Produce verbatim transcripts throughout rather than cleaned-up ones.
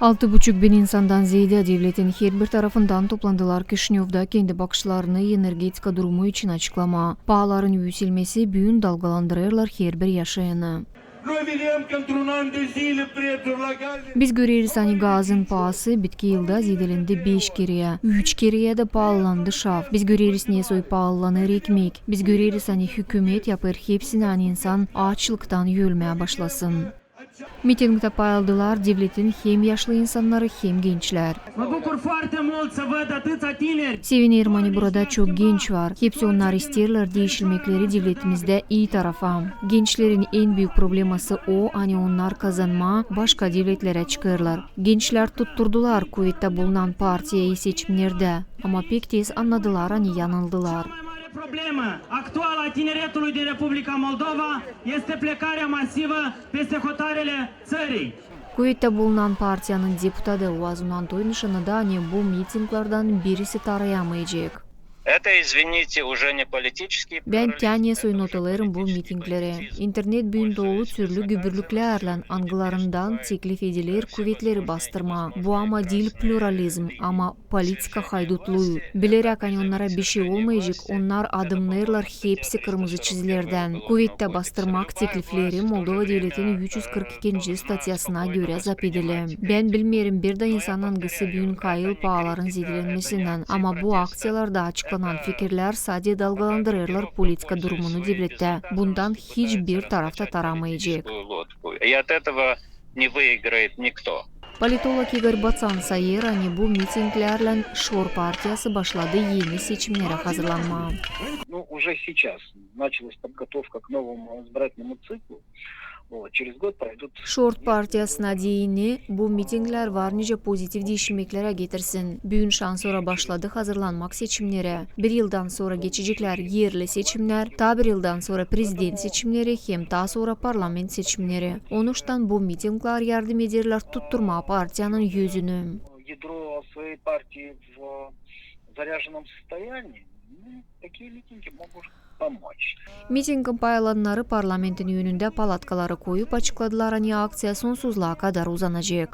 Altı buçuk bin insandan zeedä devletin herbir tarafından toplandılar Kişinövda kendi bakışlarını energetika durumu için açıklamaa. Paaların üüselmesi büün dalgalandırêrlar herbir yaşayanı. Biz göreriz, ani gazın paası bitki yılda zeedelendi beş kereyä, üç kereyä dä paalandı şaf. Biz göreriz, ne soy paalanêr ekmek. Biz göreriz, ani hükümet yapêr hepsini, ani insan aaçlıktan ölmää başlasın. Mitingtä pay aldılar devletin hem yaşlı insannarı, hem gençlär. Sevinerim, ani burada çok genç var. Hepsi onnar isteerlär diişilmekleri devletimizdä ii tarafa. Gençlerin en büük probleması o, ani onnar kazanmaa başka devletlerä çıkêrlar. Gençlär tutturdular kuvettä bulunan partiyayı seçimnerdä, ama pek tez annadılar, ani yanıldılar. Problema actuală a tineretului din Republica Moldova este plecarea masivă peste hotarele țării. Kuvettä bulunan partiyanın deputatı Uazun Antonin şanıdı, ani bu mitinglerdän birisi tarayamayacek. Это, извините, уже не политический плюрализм, это уже политический пацифизм. Bän tää ne soy notalêrım bu mitingleri. İnternet büün dolu türlü gübürlüklärlän, angılarından teklif ediler kuvetleri bastırmaa. Bu ama diil pluralizm, ama politika haydutluyu. Bileräk, ani onnara bişey olmayacek, onnar adımnêrlar hepsi kırmızı çizilerdän. Kuvettä bastırmak teklifleri Moldova devletin üç üz kırk ikinci statyasına görä zap edilä. Bän bilmeerim bir dä insan, angısı büün kayıl paaların zeedelenmesindän, ama bu akţiyalarda açıklanan fikirlär sade dalgalandırêrlar politika durumunu devlettä. Bundan hiçbir taraf da taramayacek. И от этого не выиграет никто. Politolog İgor Baţan sayêr, ani bu mitinglärlän Şor partiyası başladı eni seçimnerä hazırlanmaa. Ну, уже сейчас началась подготовка к новому избирательному циклу. Вот, через год пройдут... Şor partiyasına deyni bu mitinglär var nicä pozitiv diişilmeklerä getirsin. Büün şansora başladı hazırlanmak seçimnerä. Bir yıldan sora geçeceklär erli seçimnär, taa bir yıldan sora prezident seçimneri hem taa sora parlament seçimneri. Onuştan bu mitinglär yardım ederlär tutturmaa partiyanın yüzünü. Ядро своей партии в заряженном состоянии, ну, такие митинги могут помочь. Mitingin pay alannarı parlamentin önündä palatkaları koyup açıkladılar, ani akţiya sonsuzlaa kadar uzanacek.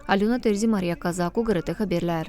Alöna Terzi, Mariya Kazaku, GRT Haberlär.